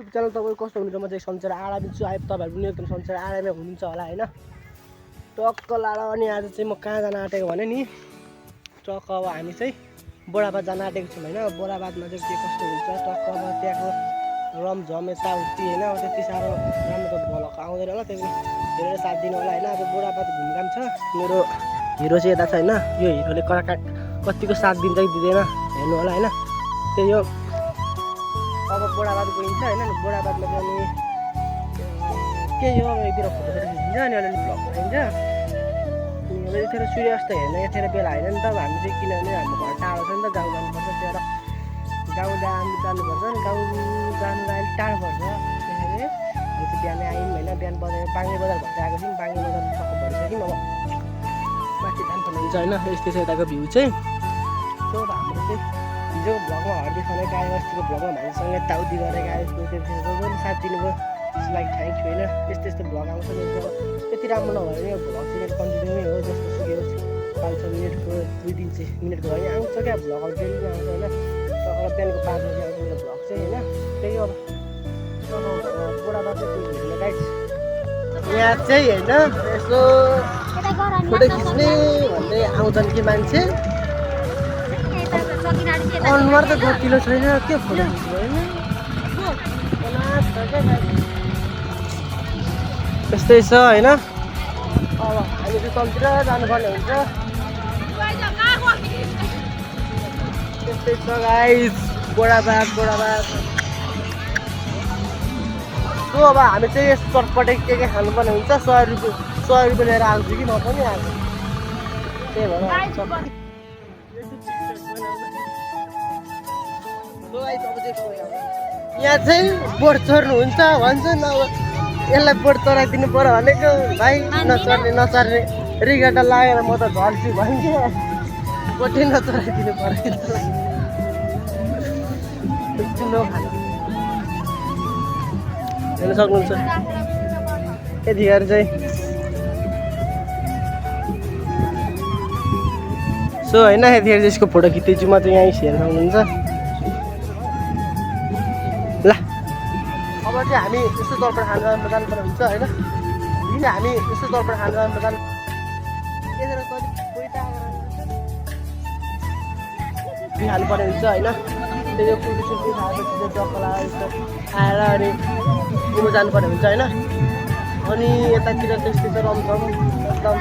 YouTube channel तपाईँ कस्तो हुनुहुन्छ म चाहिँ सञ्चार आरामी छु आइ तपाईँहरू पनि एकदम सञ्चार आरामै हुनुहुन्छ होला होइन टक्क लाएर अनि आज चाहिँ म कहाँ जान आँटेको भने नि टक्क अब हामी चाहिँ बोराबाद जान आँटेको छौँ होइन बोराबादमा चाहिँ के कस्तो हुन्छ टक्क अब त्यहाँको रमझम यताउति होइन अब त्यति साह्रो राम्रो त भलक आउँदैन होला त्यही हेरेर साथ दिनु होला होइन अब बोराबाद घुमघाम छ मेरो हिरो चाहिँ यता छ होइन यो हिरोले कतिको साथ दिन्छ कि दिँदैन हेर्नु होला होइन त्यही हो अब बोराबाद गइन्छ होइन बोराबादमा चाहिँ अनि केही हो अब एकतिर फोटोहरू खिचिन्छ अनि अलिअलि भ्लग बनाइन्छ अब यतिखेर सूर्यास्त हेर्न यतिखेर बेला होइन नि त अब हामी चाहिँ किनभने हाम्रो घर टाढो छ नि त गाउँ जानुपर्छ त्यहाँ गाउँ जानुपर्छ नि गाउँ जानु अलिक टाढो पर्छ त्यसैले हामी चाहिँ बिहानै आयौँ होइन बिहान बजार बाङ्गे बजार भएर आएको थियौँ बाङ्गे बजार टक्क भइसक्यौँ अब माथि जानुपर्ने हुन्छ होइन यस्तै छ यताको भ्यू चाहिँ सो अब हाम्रो चाहिँ हिजोको भ्लगमा हर्दी खाने गाई बस्तीको भ्लगमा हामीसँग यताउति गरेर गाई जसले साथ दिनुभयो त्यसको लागि थ्याङ्क यू होइन यस्तो यस्तो भ्लग आउँछ त्यति राम्रो नभएर नि यो भ्लग चाहिँ कन्टिन्यू नै हो जस्तो सुकै होस् 5-6 मिनटको 2-3 मिनटको होइन आउँछ क्या भ्लगहरू डेली नै आउँछ होइन तर बिहानको 5 बजी आउँछ मेरो भ्लग चाहिँ होइन त्यही अब बोराबाद चाहिँ हेर्ने गाइस यहाँ चाहिँ होइन यसो फोटो खिच्ने भन्दै आउँछन् कि मान्छे अनुहार त गतिलो छैन के फोटो खिच्नु होइन त्यस्तै छ होइन अब हामी चाहिँ तलतिर जानुपर्ने हुन्छ त्यस्तै छ गाइस बोराबाद सो अब हामी चाहिँ यस चटपटे के खानुपर्ने हुन्छ 100 रुपियाँ लिएर आउँछु कि म पनि आज त्यही भएर यहाँ चाहिँ बोट चढ्नुहुन्छ भन्छ नि अब यसलाई बोट चढाइदिनु पर्यो भनेको भाइ नचर्ने रिगटा लागेर म त झर्छु भन्छु बोटै नचढाइदिनु पर्यो हेर्न सक्नुहुन्छ यतिखेर चाहिँ सो होइन यतिखेर यसको फोटो खिच्दैछु म चाहिँ यहीँ हेर्न सक्नुहुन्छ ल अब चाहिँ हामी यस्तो जलपाइगुडी खान जानुपर्ने हुन्छ होइन किन हामी यस्तो जलपाइगुडी खान जानुपर्ने यतिखेर कति खानुपर्ने हुन्छ होइन त्यही पुल्टी खाएपछि चक्कला खाएर अनि घुम्नु जानुपर्ने हुन्छ होइन अनि यतातिर त्यस्तै चाहिँ रमझम एकदम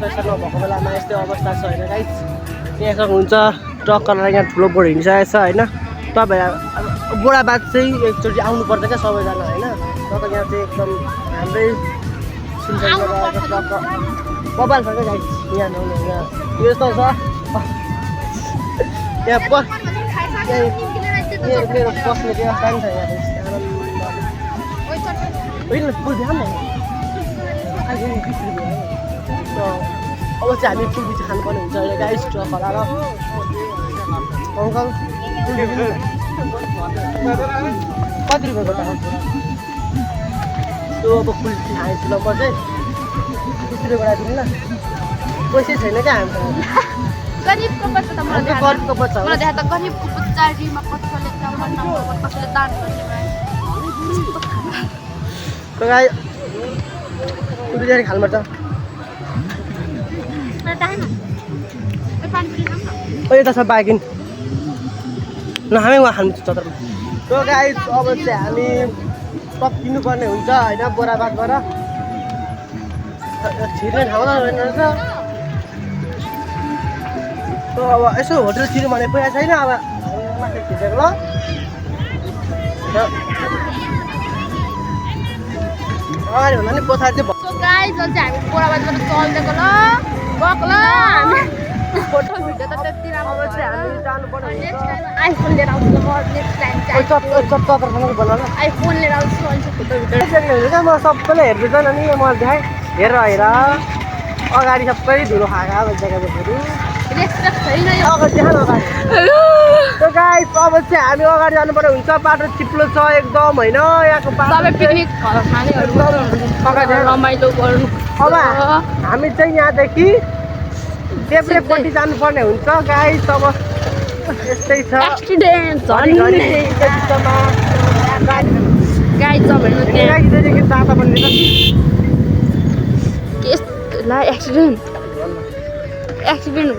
पैसा नभएको बेलामा यस्तै अवस्था छ होइन गाइस यहाँ सक्नुहुन्छ ट्रकहरूलाई यहाँ ठुलो बोर्ड हिँडिसकेको छ होइन तपाईँ बोराबाद चाहिँ एकचोटि आउनुपर्छ क्या सबैजना होइन तपाईँ यहाँ चाहिँ एकदम हाम्रै सुनसानमा रहेको ट्रक बबाल छ क्या गाइस यहाँ नहुने यहाँ यस्तो छ यहाँ मेरो बस्ने व्यवस्था पनि छ यहाँ पुल ध्यान अब चाहिँ हामी पुल बिच खानुपर्ने हुन्छ अहिले गाइस ट्रक हलाएर अङ्कल कति रुपियाँको टाका त्यो अब पुल खाएछु नम्बर चाहिँ 20 रुपियाँ गराइदिनु ल पैसै छैन क्या हामीसँग गरिबको बच्चा त मलाई गरिबको बच्चा मलाई देखाएको त गरिबको बच्चामा कसले नम्बर कसले दान गर्ने तो गाई बिरयानी खानुपर्छ यता छ बाइकिन ल हामी उहाँ खानु चतरमा तो गाई अब चाहिँ हामी टक्किनु पर्ने हुन्छ होइन बोराबादबाट छिर्ने ठाउँ त रहेछ तो अब यसो होटल छिर्नु भने पैसा छैन अब माथि खिचेको ल अगाडि भन्दा नि पछाडि चाहिँ गाइस चाहिँ हामी बोराबादबाट चल्देको ल गएको ल हामी फोटो भिडियो त त्यति राम्रो चाहिँ हामी जानुपर्ने नेक्स्ट टाइम आइफोन लिएर आउँछु म नेक्स्ट टाइम चाहिँ चतरसँग बोला ल आइफोन लिएर आउँछु अनि फोटो भिडियो हुन्छ म सबैले हेर्दैछन् अनि म देखाएँ हेरेर अगाडि सबै धुलो खाएको जग्गाहरू रेस्पेक्ट छैन यो अगाडि देखा न अगाडि तो गाइस अब चाहिँ हामी अगाडि जानुपर्ने हुन्छ बाटो चिप्लो छ एकदम होइन यहाँको सबै पिकनिक खानेहरू अगाडि रमाइलो गर्नु अब हामी चाहिँ यहाँदेखि देब्रेपट्टि जानुपर्ने हुन्छ गाइस अब यस्तै छ एक्सिडेन्ट घरिघरि चाहिँ बिचमा गाडी भन्नु त्यहाँ ला एक्सिडेन्ट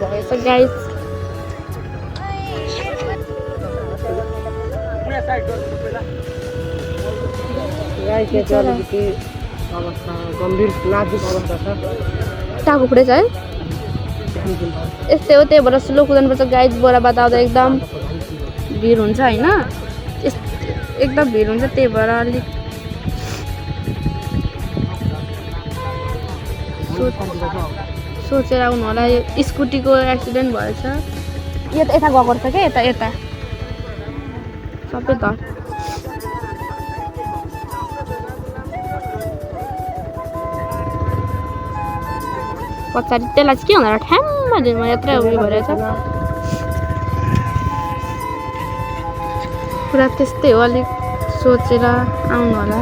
भएछ गाइस अलिकति अवस्था गम्भीर नाजुक अवस्था छ टाको फुटेछ है यस्तै हो त्यही भएर स्लो कुदाउनुपर्छ गाइस बोराबाट आउँदा एकदम भिड हुन्छ होइन एकदम भिड हुन्छ त्यही भएर अलिक सोचेर आउनु होला यो स्कुटीको एक्सिडेन्ट भएछ यता गएको रहेछ क्या यता सबै धर पछाडि त्यसलाई चाहिँ के हुँदा ठ्याम्म दिनमा यत्रो उयो भइरहेछ पुरा त्यस्तै हो अलिक सोचेर आउनु होला